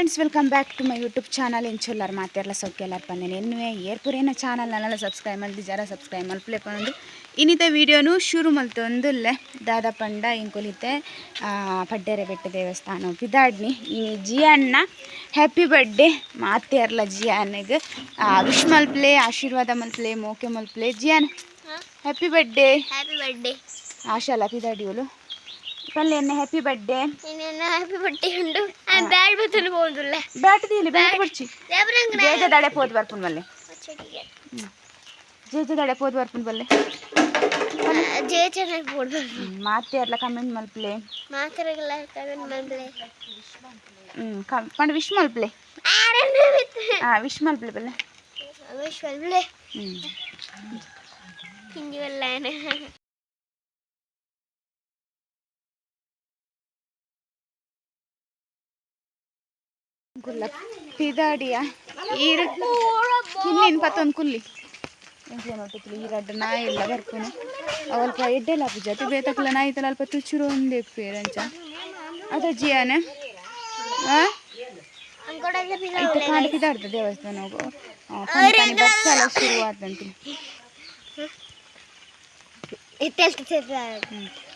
Friends, welcome back to my YouTube channel. ಎಂಚೊಲ್ಲಾರ್ ಮಾತೆರ್ಲ ಸೌಖ್ಯಲ್ಲಾರ್ ಪಂದೇನೆ ಎನ್ನುವೆ. ಏರ್ಪುರೇನ channel ನಲ್ಲ subscribe ಮಲ್ತಿ ಜರ subscribe ಮಲ್ಪಲೆ ಪಂದು ಇನ್ನಿತ ವೀಡಿಯೋನು ಶುರು ಮಲ್ತೊಂದುಲ್ಲೆ. ದಾದ ಪಂಡ ಇಂಕುಲಿತೆ ಪಡ್ಡೆರೆ ಬೆಟ್ಟ ದೇವಸ್ಥಾನ ಪಿದಾಡ್ನಿ. ಇನಿ ಜಿಯನ್ನ ಹ್ಯಾಪಿ ಬರ್ಡೇ. ಮಾತೆರ್ಲ ಜಿಯಾನಿಗೆ ವಿಶ್ ಮಲ್ಪ್ಲೆ, ಆಶೀರ್ವಾದ ಮಲ್ಪ್ಲೆ, ಮೋಕೆ ಮಲ್ಪ್ಲೆ. Ziyan, happy birthday. Happy birthday. ಆಶಾಲ ಪಿದಾಡಿಯೋಲು ಪಲ್ಲೆ ಎನ್ನ ಹ್ಯಾಪಿ ಬರ್ಡೇ. ನಿನ್ನ ಹ್ಯಾಪಿ ಬರ್ಡೇ ಉಂಡು. ಬ್ಯಾಡ್ ಬತ್ತಲು ಹೋಗುದಿಲ್ಲ. Bat ದೀಲಿ, bat ಬಡ್ಚಿ. ಜೇಜ ದಡೆ ಪೋದು ಬರ್ಪುನ್ ಬಲ್ಲೆ. ಜೇಜ ದಡೆ ಪೋದು ಬರ್ಪುನ್ ಬಲ್ಲೆ. ಜೇ ಚೆನ್ನಾಗಿ ಬೋಡ್ಬಾರ್ದು. ಮಾತೆರ್ಲ ಕಮೆಂಟ್ ಮಲ್ಪ್ಲೆ. ಮಾತಾಡಲ್ಲ, ಕಮೆಂಟ್ ಮಾಡ್ಲೆ. ಪಂಡ ವಿಶ್ ಮಲ್ಪ್ಲೆ. ಹಾಂ, ವಿಶ್ ಮಲ್ಪ್ಲೆ ಬಲ್ಲೆ. ವಿಶ್ ಮಲ್ಪ್ಲೆ. ಹಿಂದಿ. ಕುಲ್ಲ ಪಿದಾಡಿಯ ಈರು ಕಿನ್ನಿನ ಪತ್ತೊಂದು ಕುಲ್ಲಿ ನೋಟುತ್ತಲು ಈ ರಡ್ಡ ನಾಯಿ ಎಲ್ಲ ಬರ್ಪುನು. ಅಲ್ಪ ಎಡ್ಡೆಲ್ಲ ಪೂಜೆ ಬೇತಕ್ಲ ನಾಯಿ ತಲ ಅಲ್ಪ ತುಚ್ಚುರು ಒಂದೇ ಪೇರಂಚ ಅದ ಜಿಯಾನೆ. ಆ ಇತ್ತ ಕಾಂಡ ಪಿದಾಡ್ತ ದೇವಸ್ಥಾನ ಪನಿ ಪನಿ ಬರ್ಸಲ ಶುರುವಾದಂತೆ.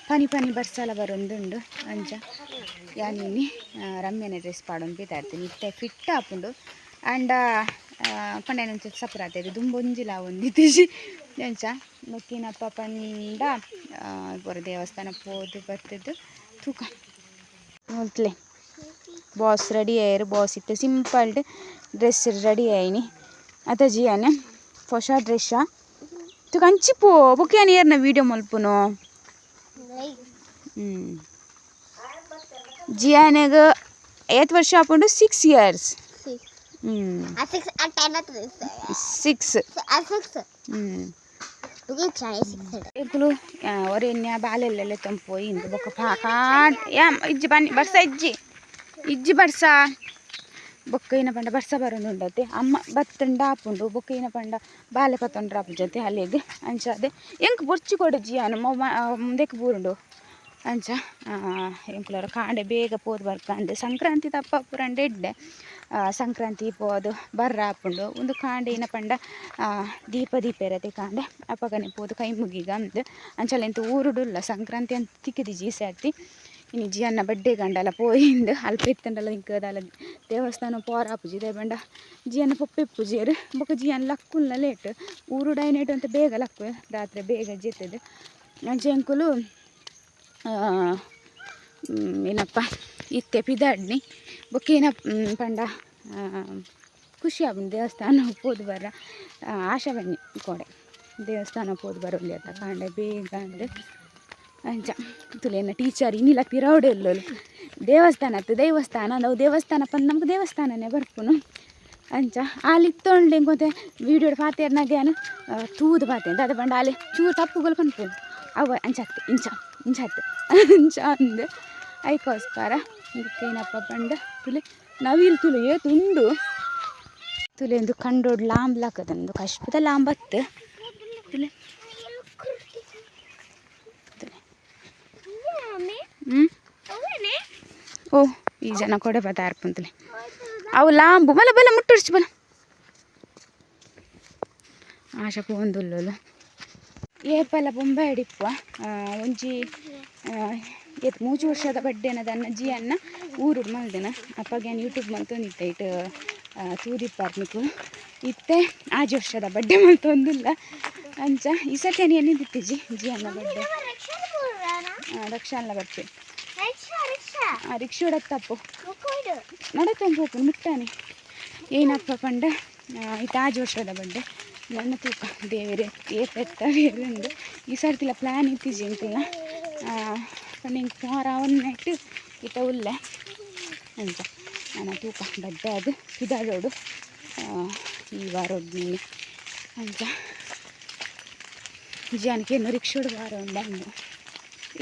ಪನಿ ಪನಿ ಬರ್ಸಲ ಬರೊಂದುಂಡು. ಅಂಚ ಯಾನಿನಿ ರಮ್ಯನ ಡ್ರೆಸ್ ಪಾಡೊಂದು ಪಿದಾಡ್ತೀನಿ. ಇತ್ತೆ ಫಿಟ್ ಆಪುಂಡು. ಆಂಡ ಪಂಡ ಒಂಚೂರು ಸಪುರ ಆತೈತೆ, ದುಂಬೊಂಜಿಲ ಒಂದಿತ್ತಿಜಿ. ಅಂಚ ಬೊಕ್ಕಿನಪ್ಪ ಪಂಡ ಪೂರ ದೇವಸ್ಥಾನ ಪೋದು ಬತ್ತದು ತೂಕ ಮುಲ್ತ್ಲೆ. ಬಾಸ್ ರೆಡಿ ಆಯೆರ್. ಬಾಸ್ ಇತ್ತೆ ಸಿಂಪಲ್ ಡ್ರೆಸ್ ರೆಡಿ ಆಯಿನಿ ಅತ ಜಿಯಾನೆ? ಹೊಸ ಡ್ರೆಸ್ಸಾ? ತುಕ ಅಂಚಿ ಪೋ. ಬೊಕ್ಕ ಯಾನ್ ಏರ್ನ ವೀಡಿಯೋ ಮಲ್ಪುನು? ಜಿಯಾನೆಗ್ ಏತ್ ವರ್ಷ ಆಪುಂಡು? 6 ಇಯರ್ಸ್. 6. ಎಂಕುಲು ಒರೆನ್ಯ ಬಾಲೆಲ್ಲೆಲ್ಲ ತಂಪೋಯಿ ಇಂದು ಬೊಕ್ಕ ಕಾಡ್ ಯಾ ಇಜ್ಜಿ ಬನ್ನಿ. ಬರ್ಸ ಇಜ್ಜಿ, ಇಜ್ಜಿ ಬರ್ಸ. ಬೊಕ್ಕ ಏನ ಪಂಡ ಬರ್ಸ ಬರೋದುಂಡತೆ. ಅಮ್ಮ ಬತ್ತಂಡ ಆಪುಂಡು. ಬೊಕ್ಕ ಏನ ಪಂಡ ಬಾಲೆ ಪತ್ತೊಂಡ್ರ ಆಪುಂಡು ಜೊತೆ ಅಲ್ಲಿಗ್. ಅಂಚ ಅದೇ ಎಂಕ್ ಬೊರ್ಚಿ ಕೊಡು ಜಿಯಾನು ಮುಂದಕ್ಕೆ ಬೂರುಂಡು. ಅಂಚ ಎಂಕುಲರ ಕಾಂಡೆ ಬೇಗ ಪೋದು ಬರ್ಕಂಡು ಸಂಕ್ರಾಂತಿ ತಪ್ಪ ಪುರಂಡೆ ಎಡ್ಡೆ. ಸಂಕ್ರಾಂತಿ ಪೋದು ಬರ್ರ ಆಪುಂಡು. ಉಂದು ಕಾಂಡೆ ಏನ ಪಂಡ ದೀಪ ದೀಪ ಇರತ್ತೆ ಕಾಂಡೆ. ಅಪಗನೆ ಪೋದು ಕೈ ಮುಗಿಗ ಅಂದ್. ಅಂಚಲ ಎಂತ ಊರುಡುಲ್ಲ ಸಂಕ್ರಾಂತಿ ಅಂತ ತಿಕ್ಕಿದಿಜಿ ಈ ಸರ್ತಿ. ಇನಿ ಜಿಯನ್ನ ಬಡ್ಡೆ ಗಂಡಲ ಪೋಯಿಂದು ಅಲ್ಪ ಇತ್ತಂಡಲ ಇಂಕ ದಾಲ ದೇವಸ್ಥಾನ ಪೋರ ಆಪುಜಿ. ದಾಯೆ ಪಂಡ ಜಿಯನ್ನ ಪೊಪ್ಪೆ ಇಪ್ಪುಜೆರ್. ಬೊಕ ಜಿಯನ್ ಲಕ್ಕುಲ್ಲ ಲೇಟ್. ಊರುಡು ಐನೇಟ್ ಅಂತ ಬೇಗ ಲಕ್ಕು, ರಾತ್ರಿ ಬೇಗ ಜೆತ್ತದು. ಅಂಚ ಎಂಕುಲು ಏನಪ್ಪ ಇತ್ತೆ ಪಿದಾಡ್ನಿ. ಬೊಕ್ಕ ಏನ ಪಂಡ ಖುಷಿ ಆಪುಂಡು ದೇವಸ್ಥಾನ ಪೋದು ಬರ್ರ. ಆಶೆ ಬನ್ನಿ ಕೋಡೆ ದೇವಸ್ಥಾನ ಪೋದು ಬರೋಲಿ ಅತ್ತ ಕಾಂಡೆ ಬೇಗ ಅಂದ್. ಅಂಚ ತುಲೆನ ಟೀಚರ್ ಇನ್ನಿಲ್ಲ ಪಿರೌಡೆ ಎಲ್ಲೋಲು. ದೇವಸ್ಥಾನ ಅತ್ತು ದೇವಸ್ಥಾನ ನಾವು ದೇವಸ್ಥಾನ ಪಂದ್ ನಮ್ಗೆ ದೇವಸ್ಥಾನನೇ ಬರ್ಪುನು. ಅಂಚ ಆಲ್ ಇತ್ತೊಂಡು ಎಂಕೊಂತೆ ವೀಡಿಯೋ ಪಾತೆರ್ನಾಗ ಯಾನ್ ತೂದು ಪಾತೆ ದಾದ ಪಂಡ ಆಲೆ ಚೂರು ತಪ್ಪುಗಳು ಪನ್ಪುನು. ಅವ ಅಂಚ ಅತ್ತು, ಇಂಚ ಇಂಚ ಅತ್ತು, ಅಂಚ ಅಂದ್. ಐಕೋಸ್ಕರ ಏನಪ್ಪ ಪಂಡ ತುಲೆ ನವಿಲು ತುಲೆ ಏತ್ ಉಂಡು ತುಲೆ. ಒಂದು ಕಂಡೋಡ್ ಲಾಂಬ್ಲಾಕದಂದು ಕಷ್ಟದ ಲಾಂಬತ್ತು ತುಲೆ ತುಲೆ. ಹ್ಞೂ ಓ, ಈ ಜನ ಕೊಡೆ ಬತ್ತಾರ್ಪುಂತಲೆ. ಅವು ಲಾಂಬು ಬಲ ಬಲ ಮುಟ್ಟುಡ್ಚು ಬಲ. ಆಶಾ ಪೋಂದುಲ್ಲೋಲು. ಏಪಲ ಬೊಂಬೆ ಹಿಡಿಪುವ. ಒಂಜಿ ಏತ್ ಮೂಜಿ ವರ್ಷದ ಬಡ್ಡೆನದನ್ನ ಜಿಯನ್ನ ಊರುಡು ಮಲ್ದಿನ. ಅಪ್ಪಗೆ ಯಾನ್ ಯೂಟ್ಯೂಬ್ ಮಲ್ತೊಂದಿತ್ತೆ. ಇಟ್ಟು ತೂದಿಪ್ಪಾರ್ ನಿಕುಲು. ಇತ್ತೆ ಆಜಿ ವರ್ಷದ ಬಡ್ಡೆ ಮಲ್ತೊಂದುಲ್ಲ. ಅಂಚ ಈ ಸರ್ತಿ ಯಾನ್ ಎನ್ನಿದಿತ್ತಿಜಿ ಜಿಯನ್ನ ಬಡ್ಡೆ. ರಕ್ಷಾನ್ಲ ಬರ್ಪೆ. ರಿಕ್ಷಾ ತಪ್ಪು ನಡತೊಂದು ಪೋಪುನು ಮುಟ್ಟಾನೆ. ಏನಪ್ಪ ಪಂಡ ಇತ್ತೆ ಆಜಿ ವರ್ಷದ ಬಡ್ಡೆ. ನನ್ನ ತೂಕ ದೇವೆರೆ ಏತ್ ಎತ್ತವೇರುಂಡು. ಈ ಸರ್ತಿಲ ಪ್ಲ್ಯಾನ್ ಇತ್ತಿಜಿ ಎಂಕಲ್ನ. ಪಂಡ ಎಂಕ್ ಪೋರ ಅವನ್ನಟ್ಟು ಇತ್ತ ಉಲ್ಲೆ. ಅಂಚ ನನ್ನ ತೂಕ ಬಡ್ಡೆ ಅದು ಪಿದಾಡೋಡು ಈ ವಾರೊಡ್. ಅಂಚ ಜಿಯಾನಕ್ಕೆ ರಿಕ್ಷೋಡು ವಾರ ಉಂಡು ಅಂದು.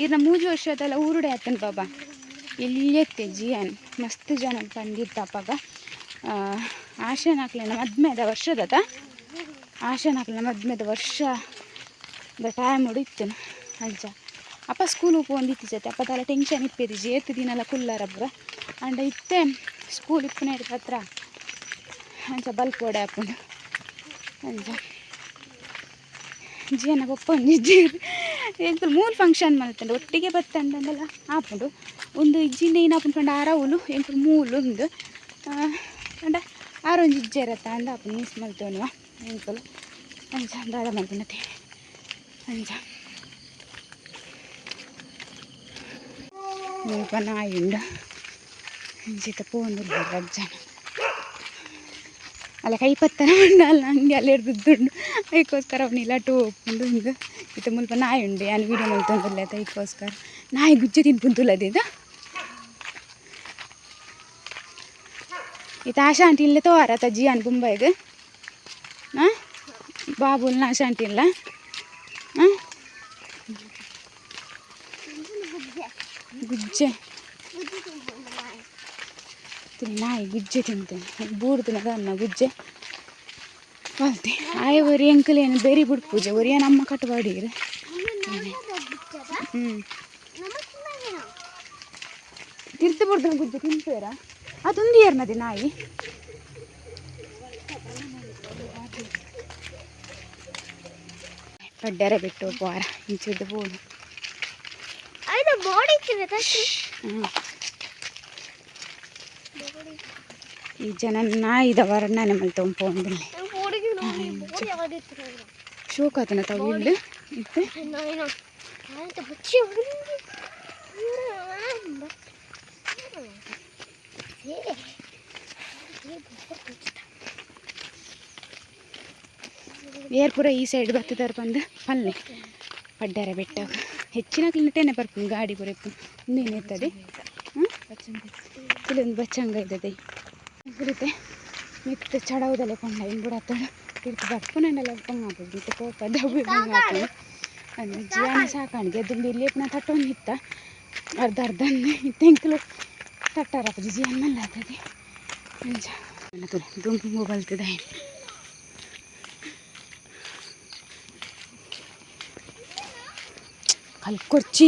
ಈರ್ನ ಮೂಜಿ ವರ್ಷದಲ್ಲ ಊರುಡೆ ಆತನ ಬಾಬಾ ಎಲ್ಲಿಯತ್ತೆ ಜಿಯಾನ್. ಮಸ್ತ್ ಜನ ಬಂದಿತ್ತ ಅಪಗ. ಆಶಾನಾಕ್ಲೆನ ಮದ್ಮೆದ ವರ್ಷದತ, ಆಶಾನಾಕ್ಲೆನ ಮದ್ಮೆದ ವರ್ಷ ಟೈಮ್ ಇತ್ತು. ಅಂಚ ಅಪ್ಪ ಸ್ಕೂಲ್ ಪೋಂದಿತ್ತಿ ಜೊತೆ ಅಪ್ಪ ದಾಲ ಟೆನ್ಷನ್ ಇಪ್ಪೆದಿಜಿ, ಏತ್ ದಿನಲ ಕುಲ್ಲಾರಬ್ರ. ಅಂಡ ಇತ್ತೆ ಸ್ಕೂಲ್ ಇಪ್ಪುನ ಹತ್ರ ಅಂಚ ಬಲ್ಪೋಡೆ ಆಪುಂಡು. ಅಂಚ ಜಿಯನ ಪೊಪ್ಪ ಒಂಜಿ ಎಂಕುಲು ಮೂಲು ಫಂಕ್ಷನ್ ಮಲ್ತಂಡು ಒಟ್ಟಿಗೆ ಬತ್ತಂಡಲ್ಲ ಆಪುಂಡು. ಒಂದು ಇಜ್ಜಿಂಡ ಏನಾಪುಂಡು ಪಂಡ ಆರವುಲು ಎಂಕುಲು ಮೂಲು ಉಂದು ಪಂಡ ಆರೊಂಜಿ ಇಜ್ಜೆರತ್ತ ಅಂದ ಆಪುಂಡು ಮಿಸ್ ಮಲ್ತೊನುವ ಎಂಕುಲು. ಅಂಚ ದಾದ ಮಲ್ಪುಂಡತೆ ಅಂಚ ಮುಲ್ಪ ನಾಯಿ ಉಂಡು. ಅಂಚಿತ ಪೋಂದುಲ್ಲ ರಡ್ಡ್ ಜನ ಅಲ್ಲ ಕೈ ಪತ್ತನ ಉಂಡು ಹಂಗೆ ಅಲ್ಲಿ ಹಿಡ್ದುಂಡು. ಅದಕ್ಕೋಸ್ಕರ ಅವನು ಇಲ್ಲಟು ಉಂಡು ಉಂದು. ಇತ್ತೆ ಮುಲ್ಪ ನಾಯಿ ಉಂಡು, ಯಾನ್ ವೀಡಿಯೋ ಮಲ್ತೊಂದುಲ್ಲೆ ಅದಕ್ಕೋಸ್ಕರ. ನಾಯಿ ಗುಜ್ಜೆ ತಿನ್ಪುಂತುಲ್ಲದಿದ. ಇತ್ತೆ ಆಶಾ ಆಂಟಿ ಇಲ್ಲೇ ತೋವಾರ ಅತ್ತ ಜಿಯಾನ್ ಬೊಂಬೈಗ್? ಹಾಂ ಬಾಬುಲ್ನ ಆಶಾ ಆಂಟಿ ಇಲ್ಲ? ಹಾಂ ಗುಜ್ಜೆ ನಾಯಿ ಗುಜ್ಜೆ ತಿಂತೇನೆ ಬೂರ್ದಿನ ಅನ್ನ ಗುಜ್ಜೆ ಬಲ್ತೆ. ಆಯೆ ಒರಿ ಎಂಕುಲೇನು ಬೆರಿ ಬುಡ್ ಪೂಜೆ ಒರಿಯ ನಮ್ಮ ಕಟ್ಟುವಾಡಿರು. ತಿರ್ತು ಬುಡ್ದಿನ ಗುಜ್ಜೆ ತಿಂತೇರ ಅದೊಂದು ಏರ್ನದಿ ನಾಯಿ. ಪಡ್ಡೆರೆ ಬಿಟ್ಟು ಪೋರ ಇಂಚಿದ್ದು ಬೋಡು. ಈ ಜನ ನಾಯಿದ ವರ್ಣನೆ ಮಲ್ತೊಂದು ಪೋಂದುಲ್ಲೆ. ಶೋಕಾತನ ತಾವು ಇಲ್ಲಿ ಇತ್ತೆ. ಏರ್ ಪೂರ ಈ ಸೈಡ್ ಬತ್ತಿದಾರ್ ಬಂದು ಪಲ್ಲೆ ಪಡ್ಡಾರೆ ಬೆಟ್ಟ ಹೆಚ್ಚಿನ ನೆಟ್ಟೆನೆ ಬರ್ಪುಂಡು ಗಾಡಿ ಪೂರ ಇಪ್ಪುಂಡು. ಉಂದೇನು ಇರ್ತದೆ ಕೆಲವೊಂದು ಬಚ್ಚಂಗ ಇದ್ದದೆ ಕುರಿತೆ ಮಿತ್ತ ಚಡವುದಲ್ಲೇ ಕೊಂಡ ಇಂಬುಡತ್ತಡು ತಿರ್ತು ಬರ್ಪುನಂಡಲ ಪೊಂಗಾಪುಂಡು ಮಿತ್ತ ಪೋಪ ದಬ್ಬು ಪೊಂಗಾಪುಂಡು. ಅಂದ್ ಜಿಯಾನ ಸಾಕಾಣಿಗೆ ದುಂಬು ಇಲ್ಲಿ ಪುನ ತಟ್ಟೊಂದು ಇತ್ತ ಅರ್ಧ ಅರ್ಧ ಇತ್ತೆ ಎಂಕುಲು ತಟ್ಟಾರಪ್ಪ ಜಿಯಾನ್ ಮಲ್ಲಾತದೆ. ಅಂಚ ತುಲೆ ದುಂಬು ಬಲ್ತದೆ. ಕಲ್ಕೊರ್ಚಿ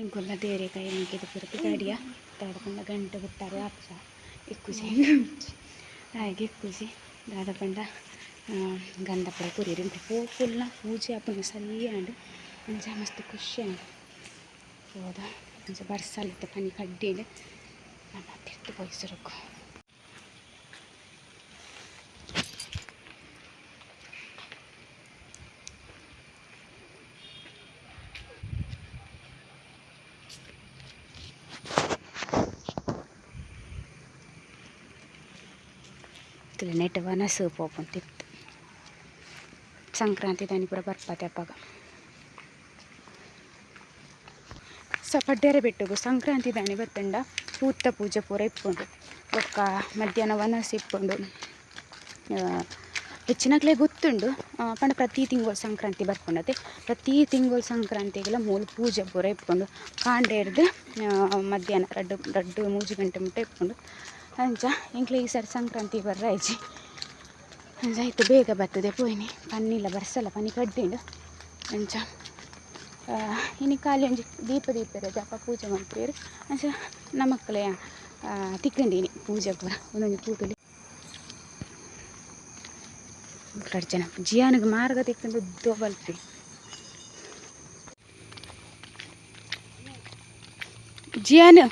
ಎಂಕುಲ್ಲ ದೇರೆ ಕೈ ಎಂಕಿದ ಪೂರ ಗಾಡಿಯ ದಾದ ಗಂಟೆ ಬಿಟ್ಟಾರೆ ಆಪ್ಸ ಇಕ್ಕುಜಿ ಹಾಗೆ ಇಕ್ಕುಜಿ ದಾದ ಪಂಡ ಗಂಧ ಪೂರ ಕೊರಿಯರು ಪೋಪುಲ್ನ ಪೂಜೆ ಆಪುನ ಸರಿ ಆಂಡ್. ಅಂಚ ಮಸ್ತ್ ಖುಷಿ ಆಂಡ್ ಹೋದ. ಅಂಚ ಬರ್ಸಲಿತ್ತ ಪನಿ ಕಡ್ಡಿಂಡ್ ನಮ್ಮ ತಿರ್ತು ಪೋಯಿ ಸುರುಕು. ನೆಟ್ ವನಸು ಪೋಪುಂಡು ತಿರ್ತು ಸಂಕ್ರಾಂತಿ ದಾನಿ ಪೂರ ಬರ್ಪತೆ ಅಪಗ. ಸೊ ಪಡ್ಡೆರೆ ಬೆಟ್ಟುಗು ಸಂಕ್ರಾಂತಿ ದಾನಿ ಬತ್ತಂಡ ಪೂತ್ತ ಪೂಜೆ ಪೂರ ಇಪ್ಪುಂಡು. ಬೊಕ್ಕ ಮಧ್ಯಾಹ್ನ ವನಸ್ ಇಪ್ಪುಂಡು. ಹೆಚ್ಚಿನಕ್ಲೆ ಗೊತ್ತುಂಡು ಪಂಡ ಪ್ರತಿ ತಿಂಗಳು ಸಂಕ್ರಾಂತಿ ಬರ್ಪುಂಡತೆ. ಪ್ರತಿ ತಿಂಗಳು ಸಂಕ್ರಾಂತಿಗೆಲ್ಲ ಮೂಲು ಪೂಜೆ ಪೂರ ಇಪ್ಪುಂಡು. ಕಾಂಡೆ ಹಿಡ್ದು ಮಧ್ಯಾಹ್ನ ರಡ್ಡು ರಡ್ಡು ಮೂಜಿ ಗಂಟೆ ಮುಟ್ಟ ಇಪ್ಪುಂಡು. ಅಂಚ ಎಂಕ್ಲೆ ಈ ಸರಿ ಸಂಕ್ರಾಂತಿ ಬರ್ರಾಯ್ಜಿ. ಅಂಚ ಆಯ್ತು ಬೇಗ ಬರ್ತದೆ ಪೋಯಿನಿ ಪನ್ನಿಲ್ಲ ಬರ್ಸಲ್ಲ ಪನಿ ಕಡ್ಡಿಂಡು. ಅಂಚ ಇನಿ ಖಾಲಿ ಒಂಜಿ ದೀಪ ದೀಪೆರ್ ಅಪ್ಪ ಪೂಜೆ ಮಲ್ಪುವೆರ್. ಅಂಚ ನಮಕ್ಲೆ ತಿಕ್ಕಂಡಿನಿ ಪೂಜೆ ಪೂರ ಒಂದೊಂಜಿ ಪೂತುಲಿ ರಡ್ಡ್ ಜನ ಜಿಯಾನಿಗೆ ಮಾರ್ಗ ತಿಕ್ಕಂಡು ಉದ್ದೋ ಬಲ್ಪಿ. ಜಿಯಾನ್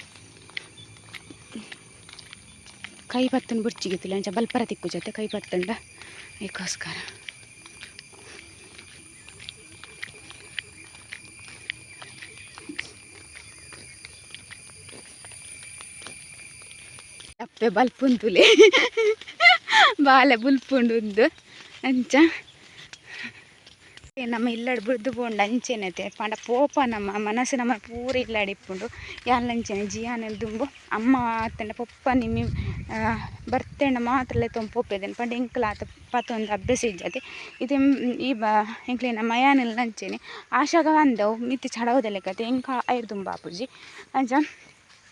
ಕೈ ಪತ್ತುನ ಬುರ್ಚಿಗಿತ್ತಿಲ್ಲ ಅಂಚ ಬಲ್ಪರ ತಿಕ್ಕು ಜೊತೆ ಕೈ ಪತ್ತುಂಡ ಅದಕ್ಕೋಸ್ಕರ. ಅಪ್ಪೆ ಬಲ್ಪುಂತುಲೆ ಬಾಲೆ ಬುಲ್ಪುಂಡು ಉಂದು. ಅಂಚ ನಮ್ಮ ಇಲ್ಲಡ್ ಬುಡ್ದು ಪೋಂಡ ಅಂಚೆನತೆ ಪಂಡ ಪೋಪ ನಮ್ಮ ಮನಸ್ಸು ನಮ್ಮ ಪೂರ ಇಲ್ಲಡ್ ಇಪ್ಪುಂಡು. ಯಾನ್ಲ ಅಂಚೆನೆ ಜಿಯಾನ ದುಂಬು ಅಮ್ಮ ಅತ್ತಂಡ ಪೊಪ್ಪ ನಿಮ್ಮಿ ಬರ್ತೇಂಡ ಮಾತ್ರ ಲೆತ್ತೊಂದು ಪೋಪೆದೆನ್ ಪಂಡ ಎಂಕ್ಲ ಆತ ಪತೊಂದು ಅಭ್ಯಾಸ ಇಜ್ಜತೆ. ಇತ್ತೆ ಈ ಬ ಎಂಕ್ಲೆನ ಮಯಾನೆಲ್ಲ ಅಂಚೆನೆ ಆಶಾಗ ಅಂದವು ಮಿತ್ತ್ ಚಡವುದ ಲೆಕ್ಕತೆ ಎಂಕ ಐರ್ ದುಂಬು ಆಪುಜಿ. ಅಂಚ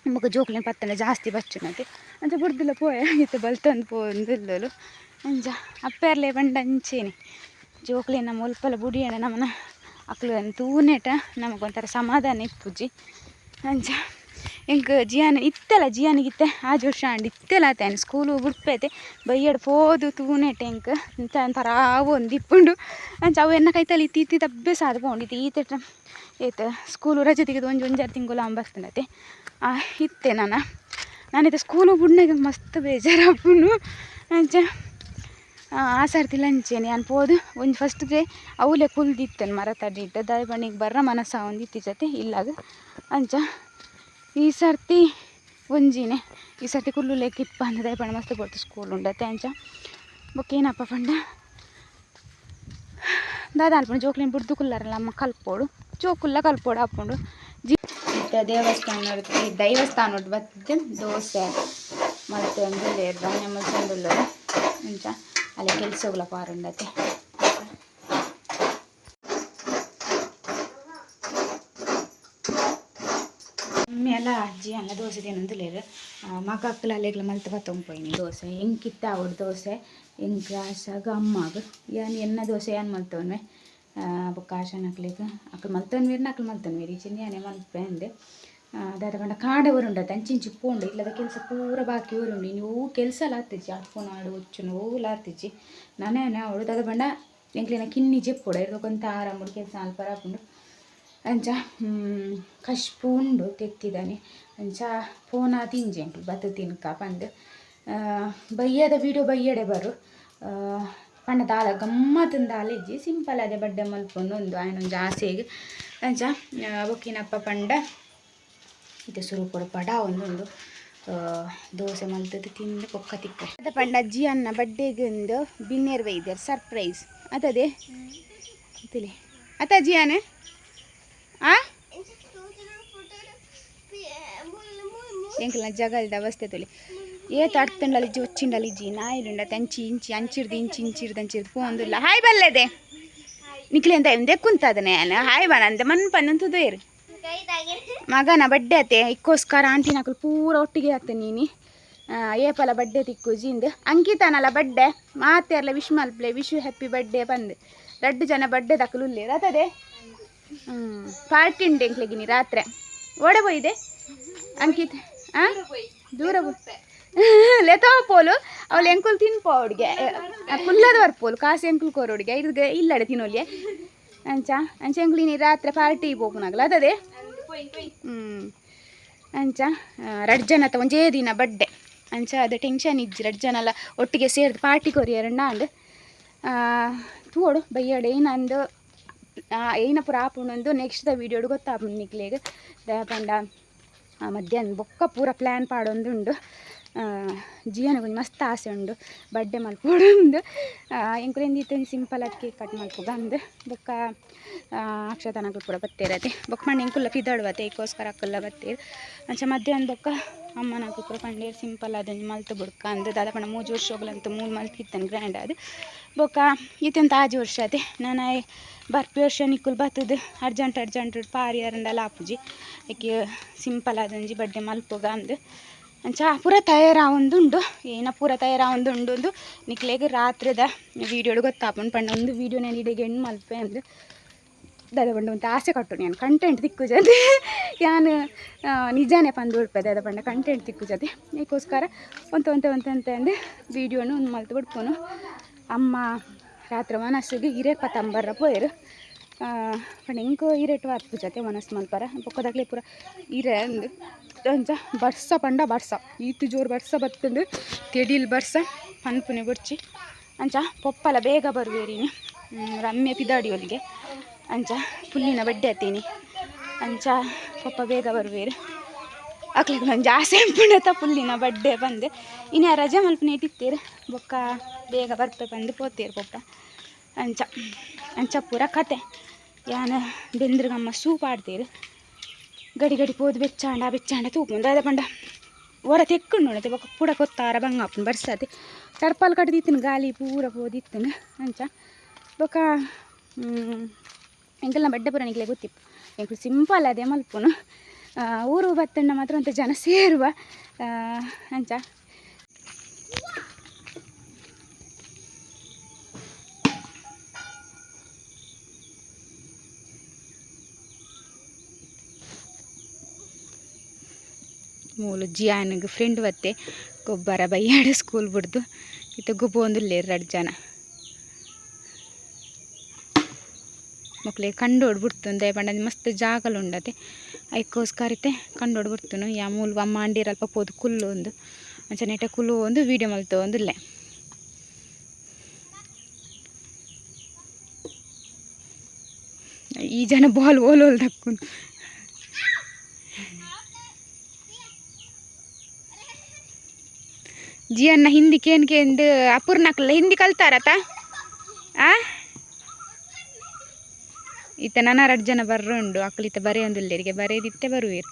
ಬೊಕ ಜೋಕ್ಲೆನ ಪತ್ತಂಡ ಜಾಸ್ತಿ ಬಚ್ಚುನತೆ ಅಂಚ ಬುಡ್ದುಲ ಪೋಯ ಇತ್ತೆ ಬಲ್ತೊಂದು ಪೋವೊಂದುಲ್ಲೊಲು ಅಂಚ ಅಪ್ಪೆರ್ಲೆ ಪಂಡ ಅಂಚೆನೆ ಜೋಕ್ಲೆನ ಮುಲ್ಪಲ ಬುಡಿಯಂಡ ನಮನ ಅಕ್ಲು ತೂನೇಟ ನಮಗೊಂಥರ ಸಮಾಧಾನ ಇಪ್ಪುಜಿ ಅಂಚ ಎಂಕ್ ಜಿಯಾನ ಇತ್ತೆಲ ಜಿಯಾನಿಗೆ ಇತ್ತೆ ಆಜಿ ವರ್ಷ ಆಂಡ್ ಇತ್ತೆಲ ಆತೆ ಸ್ಕೂಲು ಬುಡ್ಪೇತೆ ಬಯ್ಯಡ್ ಪೋದು ತೂನೇಟ ಎಂಕ್ ಇಂಚ ಒಂಥರ ಒಂದಿಪ್ಪುಂಡು ಅಂಚ ಅವು ಎನ್ನ ಕೈತಲ್ ಇತ್ತಿ ಇತ್ತಿ ಅಭ್ಯಾಸ ಆದ್ ಪೋಂಡು ಇತ್ತೆ ಈತೆಟ ಏತ್ ಸ್ಕೂಲು ರಜೆ ತಿಕ್ಕುದು ಒಂಜಿ ಒಂಜಾರು ತಿಂಗಳು ಬರ್ತುಂಡತೆ ಇತ್ತೆ ನನ ನಾನಿತ್ತೆ ಸ್ಕೂಲು ಬುಡ್ನಾಗ ಮಸ್ತ್ ಬೇಜಾರಾಪುಂಡು ಅಂಚ ಆ ಸರ್ತಿಲ ಅಂಚೆನೆ ಯಾನ್ ಪೋದು ಒಂಜಿ ಫಸ್ಟ್ಗೆ ಅವ್ಲೆ ಕುಲ್ದಿತ್ತೇನೆ ಮರತ ಅಡಿಟ್ ದಾಯೆ ಪಂಡ ಎಂಕ್ ಬರ್ರ ಮನಸ್ಸಾವೊಂದಿತ್ತಿಜತೆ ಇಲ್ಲಾಗ ಅಂಚ ಈ ಸರ್ತಿ ಒಂಜಿನೆ ಈ ಸರ್ತಿ ಕುಲ್ಲುಲೆಕ್ಕ ಇಪ್ಪಂದ್ ದಾಯೆ ಪಂಡ ಮಸ್ತ್ ಪೊರ್ತು ಸ್ಕೂಲ್ ಉಂಡತೆ ಅಂಚ ಬೊಕ್ಕ ಏನಪ್ಪ ಪಂಡ ದಾದ ಅನ್ಪುಂಡು ಜೋಕ್ಲೆನ್ ಬುಡ್ದು ಕುಲ್ಲರಲ್ಲ ಅಮ್ಮ ಕಲ್ಪೊಡು ಜೋಕುಲ್ಲ ಕಲ್ಪೊಡು ಆಪುಂಡು ಜಿ ಇತ್ತೆ ದೇವಸ್ಥಾನ ದೈವಸ್ಥಾನಡ್ ಬತ್ತ್ ದೋಸೆ ಮಲ್ತೊಂದುಲ್ಲೆರ್ ದಾನೆ ಮಲ್ತೊಂದುಲ್ಲೆರ್ ಅಂಚ ಅಲ್ಲ ಕೆಲಸಗುಲ ಪಾರುಂಡತೆ ಅಮ್ಮೆಲ ಅಜ್ಜಿ ಅನ್ನ ದೋಸೆ ತಿನ್ನೊಂದುಲ್ಲೆರ್ ಮಗಕ್ಲ ಅಲೆಗ್ಲ ಮಲ್ತ್ ಪತ್ತೊಂದು ಪೋಯಿನಿ ದೋಸೆ ಎಂಕಿತ್ತ ಆವೊಡು ದೋಸೆ ಎಂಕ್ ಆಶಾಗ್ ಅಮ್ಮಗ್ ಯಾನ್ ಎನ್ನ ದೋಸೆ ಯಾನ್ ಮಲ್ತೊನ್ವೆ ಬೊಕ್ಕ ಆಶಾನಕ್ಲೆಗ್ ಅಕ್ಲು ಮಲ್ತೊನ್ವೆರ್ನ ಅಕ್ಲು ಮಲ್ತೊನ್ವೆರ್ ಇಜ್ಜಿಂಡ ಯಾನೆ ಮಲ್ಪೆ ಅಂದ್ ದಾದ ಪಂಡ ಕಾಂಡೆ ಒರುಂಡತೆ ಅಂಚಿಂಚಿ ಪೋಂಡು ಇಲ್ಲದ ಕೆಲಸ ಪೂರ ಬಾಕಿ ಒರುಂಡು ಇನಿ ಒವು ಕೆಲಸಲ ಆತಿಜಿ ಅರ್ಪುನಾಡು ಒಚ್ಚುನು ಒವುಲ ಆತಿಜಿ ನನೆ ಆವೊಡು ದಾದ ಪಂಡ ಎಂಕ್ಲೆನ ಕಿನ್ನಿ ಜೆಪ್ಪೊಡು ಐರ್ದ್ ಒಂತೆ ಆರಾಮಡು ಕೆಲಸ ಮಲ್ಪರ ಆಪುಂಡು ಅಂಚ ಕಶ್ಪು ಉಂಡು ತೆತ್ತಿದಾನೆ ಅಂಚ ಪೋನ ತಿಂಜಿ ಎಂಕ್ಲು ಬತ್ತ್ ತಿನ್ಕ ಪಂದ್ ಬಯ್ಯದ ವೀಡಿಯೋ ಬಯ್ಯಡೆ ಬರು ಪಂಡ ದಾಲ ಗಮ್ಮತ್ತುಂದು ದಾಲ ಇಜ್ಜಿ ಸಿಂಪಲ್ ಆದೆ ಬಡ್ಡೆ ಮಲ್ಪೊಂದು ಉಂದು ಆಯ್ನೊಂಜಿ ಆಸೆಗ್ ಅಂಚ ಬೊಕ್ಕಿನಪ್ಪ ಪಂಡ ಇತ್ತೆ ಸುರುಕೊಡು ಪಡ ಒಂದುಂಡು ದೋಸೆ ಮಲ್ತುದು ತಿಂದು ಬೊಕ್ಕ ತಿಕ್ಕ ಅದ ಪಂಡ ಅಜ್ಜಿ ಅನ್ನ ಬಡ್ಡೆಗ್ ಉಂದು ಬಿನ್ನೆರ್ ಬೈದೆರ್ ಸರ್ಪ್ರೈಸ್ ಅತದೆ ತಿಲಿ ಅತ್ತ ಜಿಯಾನೆ ಆ ಎಂಕಲ್ನ ಜಗಲ್ದ ಅವಸ್ಥೆ ತುಲಿ ಏತ್ ಅಡ್ತುಂಡಲ ಇಜ್ಜಿ ಒಚ್ಚಿಂಡಲ ಇಜ್ಜಿ ನಾಯಿಲುಂಡ ಅಂಚಿ ಇಂಚಿ ಅಂಚಿರ್ದು ಇಂಚಿ ಇಂಚಿರ್ದು ಅಂಚಿರ್ದು ಪೋಂದುಲ್ಲ ಹಾಯ್ ಬಲ್ಲೆದೆ ನಿಕ್ಲೆ ಎಂತ ಎಂದೆ ಕುಂತದನೆ ಹಾಯ್ ಬನ ಮನ್ ಪನ್ನಂತುದೇರು ಮಗನ ಬಡ್ಡೆ ಅತೆ ಇಕ್ಕೋಸ್ಕರ ಆಂಟಿನಕುಲು ಪೂರ ಒಟ್ಟಿಗೆ ಆತ ನೀನಿ ಏಪಲ ಬಡ್ಡೆ ತಿಕ್ಕು ಜಿಂದ್ ಅಂಕಿತಾನಲ ಬಡ್ಡೆ ಮಾತೆರ್ಲ ವಿಶ್ ಮಲ್ಪ್ಲೆ wish happy birthday ಪಂದ್ ರಡ್ಡು ಜನ ಬಡ್ಡೆ ದಕ್ಕಲು ಉಲ್ಲೇರ್ ಅತದೆ ಪಾರ್ಟಿ ಉಂಡು ಎಂಕ್ಲೆಗಿನಿ ರಾತ್ರೆ ಓಡೆ ಪೋಯಿದೆ ಅಂಕಿತ್ ಆ ದೂರ ಲೆತೋ ಪೋಲು ಅವಳು ಎಂಕುಲು ತಿನ್ಪೋ ಅವಡಿಗೆ ಕುಲ್ಲದ ಬರ್ಪೋಲು ಕಾಸು ಎಂಕುಲು ಕೋರೋಡಿಗೆ ಇರ್ಗೆ ಇಲ್ಲಡೆ ತಿನ್ನೋಲಿಯೆ ಅಂಚ ಅಂಚ ಎಂಕುಲು ಇನಿ ರಾತ್ರೆ ಪಾರ್ಟಿ ಪೋಪುನಾಗಲ ಅದದೆ ಅಂಚ ರಡ್ಡು ಜನತ ಒಂಜೇ ದಿನ ಬಡ್ಡೆ ಅಂಚ ಅದು ಟೆನ್ಷನ್ ಇಜ್ಜಿ ರಡ್ಡು ಜನ ಎಲ್ಲ ಒಟ್ಟಿಗೆ ಸೇರ್ದು ಪಾರ್ಟಿ ಕೊರಿಯರಣ್ಣ ಅಂದ್ ತೂವೊಡು ಬಯ್ಯಡ್ ಏನಂದು ಏನ ಪೂರ ಆಪುಂಡು ನೆಕ್ಸ್ಟ್ ದ ವೀಡಿಯೋಡು ಗೊತ್ತಾಪುಂಡು ನಿಕ್ಲೆಗ್ ದಾಯೆ ಪಂಡ ಮಧ್ಯಾಹ್ನ ಬೊಕ್ಕ ಪೂರ ಪ್ಲ್ಯಾನ್ ಪಾಡೊಂದುಂಡು ಜಿಯಾನಗ್ ಒಂಜಿ ಮಸ್ತ್ ಆಸೆ ಉಂಡು ಬಡ್ಡೆ ಮಲ್ಪೊಡುಂದು ಎಂಕುಲು ಎಂದಿತ್ತೆ ಒಂಜಿ ಸಿಂಪಲ್ ಆದ್ ಕೇಕ್ ಕಟ್ ಮಲ್ಪುಗ ಅಂದ್ ಬೊಕ್ಕ ಅಕ್ಷತನಕುಲು ಪೂರ ಬತ್ತೇರತೆ ಬೊಕ್ಕ ಪಂಡ ಎಂಕುಲ್ಲ ಪಿದಡುವತೆ ಐಕೋಸ್ಕರ ಅಕುಲ್ಲ ಬತ್ತೇರ್ ಅಂಚ ಮಧ್ಯಾಹ್ನ ಬೊಕ್ಕ ಅಮ್ಮನಕುಲು ಪೂರ ಪಂಡೇರ್ ಸಿಂಪಲ್ ಆದ್ ಒಂಜಿ ಮಲ್ತ್ ಬುಡ್ಕ ಅಂದ್ ದಾದ ಪಂಡ ಮೂಜಿ ವರ್ಷೊಗುಲಂತ ಮೂಲು ಮಲ್ತಿತ್ತನ್ ಗ್ರ್ಯಾಂಡ್ ಆದ್ ಬೊಕ್ಕ ಇತ್ತೆಂತ ಆಜಿ ವರ್ಷ ಆತೆ ನನ ಬರ್ಪಿ ವರ್ಷ ನಿಕುಲು ಬತ್ತುದು ಅರ್ಜೆಂಟ್ ಅರ್ಜೆಂಟ್ ಪಾರಿಯರಂಡಲ ಆಪುಜಿ ಐಕ್ ಸಿಂಪಲ್ ಆದ್ ಒಂಜಿ ಬಡ್ಡೆ ಮಲ್ಪುಗ ಅಂದ್ ಅಂಚ ಪೂರ ತಯಾರಾವೊಂದುಂಡು ಏನ ಪೂರ ತಯಾರಾವೊಂದುಂಡು ಅಂದು ನಿಕ್ಲೆಗ್ ರಾತ್ರೆದ ವೀಡಿಯೋಡು ಗೊತ್ತಾಪುಂಡು ಪಂಡ ಒಂದು ವೀಡಿಯೋ ನಾನು ಇಡೆಗ್ ಎಂಡ್ ಮಲ್ಪೆ ಅಂದ್ ದಾದ ಪಂಡ ಒಂತೆ ಆಸೆ ಕಟ್ಟುನು ಯಾನ್ ಕಂಟೆಂಟ್ ತಿಕ್ಕುಜತೆ ಯಾನ್ ನಿಜಾನೆ ಪಂದ್ ಉಡ್ಪೆ ದಾದ ಪಂಡ ಕಂಟೆಂಟ್ ತಿಕ್ಕುಜತೆ ಐಕೋಸ್ಕರ ಒಂತೆ ಒಂತೆ ಒಂತೆ ಒಂತೆ ಅಂದ್ ವೀಡಿಯೋನು ಉಂದು ಮಲ್ತ್ ಬುಡ್ಪುನು ಅಮ್ಮ ರಾತ್ರೆ ವನಸ್ಗ್ ಇರೆ ಪತಂಬರ ಪೋಯೆರ್ ಪಂಡ ಎಂಕ್ ಇರೆಟ್ ಆತ್ಪುಜತೆ ವನಸ್ ಮಲ್ಪರ ಬೊಕ್ಕದಕ್ಲೆ ಪೂರ ಇರೆ ಅಂದ್ ಅಂಚ ಬರ್ಸ ಪಂಡ ಬರ್ಸ ಈತ್ ಜೋರು ಬರ್ಸ ಬತ್ತುಂಡು ತೆಡಿಲ್ ಬರ್ಸ ಪನ್ಪುನೆ ಬೊಡ್ಚಿ ಅಂಚ ಪೊಪ್ಪಲ ಬೇಗ ಬರುವೆರ್ ಇನಿ ರಮ್ಯ ಪಿದಾಡಿ ಒಲ್ಲಿಗೆ ಅಂಚ ಪುಲ್ಲಿನ ಬಡ್ಡೆ ಆತೀನಿ ಅಂಚ ಪೊಪ್ಪ ಬೇಗ ಬರುವೆರ್ ಅಕ್ಲೆಗ್ ಒಂಜಿ ಆಸೆ ಉಪ್ಪುಂಡತ ಪುಲ್ಲಿನ ಬಡ್ಡೆ ಪಂದ್ ಇನಿ ಆ ರಜೆ ಮಲ್ಪುನೇಟ್ ಇತ್ತೆರ್ ಬೊಕ್ಕ ಬೇಗ ಬರ್ಪೆ ಪಂದ್ ಪೋತೆರ್ ಪೊಪ್ಪ ಅಂಚ ಅಂಚ ಪೂರ ಕತೆ ಯಾನ್ ಬೆಂದ್ರಗಮ್ಮ ಸೂ ಪಾಡ್ದೆರ್ ಗಡಿ ಗಡಿ ಪೋದು ಬೆಚ್ಚಾಂಡ ಬೆಚ್ಚಾಂಡ ತೂಪುಂಡು ದಾದ ಪಂಡ ಒರ ತೆಕ್ಕುಂಡು ಬೊಕ್ಕ ಪೂರ ಕೊತ್ತಾರ ಬಂಗ ಆಪುಂಡು ಬರ್ಸಾತಿ ಟರ್ಪಾಲ್ ಕಟ್ದಿತ್ತಿನ ಗಾಲಿ ಪೂರ ಪೋದಿತ್ತಿನ ಅಂಚ ಬೊಕ್ಕ ಎಂಕಲ್ನ ಬಡ್ಡೆ ಪೂರ ನಿಕ್ಲೆಗ್ ಗೊತ್ತಿಪ್ಪು ಎಂಕುಲು ಸಿಂಪಲ್ ಅದೇ ಮಲ್ಪುನು. ಊರು ಬತ್ತಂಡ ಮಾತ್ರ ಅಂತ ಜನ ಸೇರುವ ಅಂಚ. ಮೂಲು ಜಿಯಾನಿಗೆ ಫ್ರೆಂಡ್ ಬತ್ತೆ ಗೊಬ್ಬರ ಬೈಯಾಡು ಸ್ಕೂಲ್ ಬಿಡ್ದು ಇತ್ತೆ ಗೊಬ್ಬೊಂದುಲ್ಲೆರ್ ರಡ್ಡ್ ಜನ. ಮೊಕ್ಲೆ ಕಂಡೋಡು ಬುಡ್ತುಂದೆ ಪಂಡ ಮಸ್ತ್ ಜಾಗಲ ಉಂಡತೆ ಐಕೋಸ್ಕರ ಇತ್ತೆ ಕಂಡೋಡು ಬುಡ್ತುನು ಯಾ ಮೂಲು ಅಮ್ಮ ಅಂಡೀರ್ ಅಲ್ಪ ಪೋದು ಕುಲ್ಲೊಂದು ಅಂಚನೆ ಇತ್ತೆ ಕುಲ್ಲೊಂದು ವೀಡಿಯೋ ಮಲ್ತೊಂದುಲ್ಲೆ. ಈ ಜನ ಬಾಲ್ ಓಲ್ ಓಲ್ ದಕ್ಕುನು. ಜಿಯನ್ನ ಹಿಂದಿ ಕೇನ್ ಕೇಂದ್ ಅಪೂರ್ಣಕ್ಲ ಹಿಂದಿ ಕಲ್ತಾರತ ಆ ಇತ್ತೆ ನನ ರಡ್ಡ್ ಜನ ಬರ್ರುಂಡು ಅಕ್ಲು ಇತ್ತೆ ಬರೆಯೊಂದುಲ್ಲೆರಿಗೆ ಬರೆದಿತ್ತೆ ಬರುವೆರ್.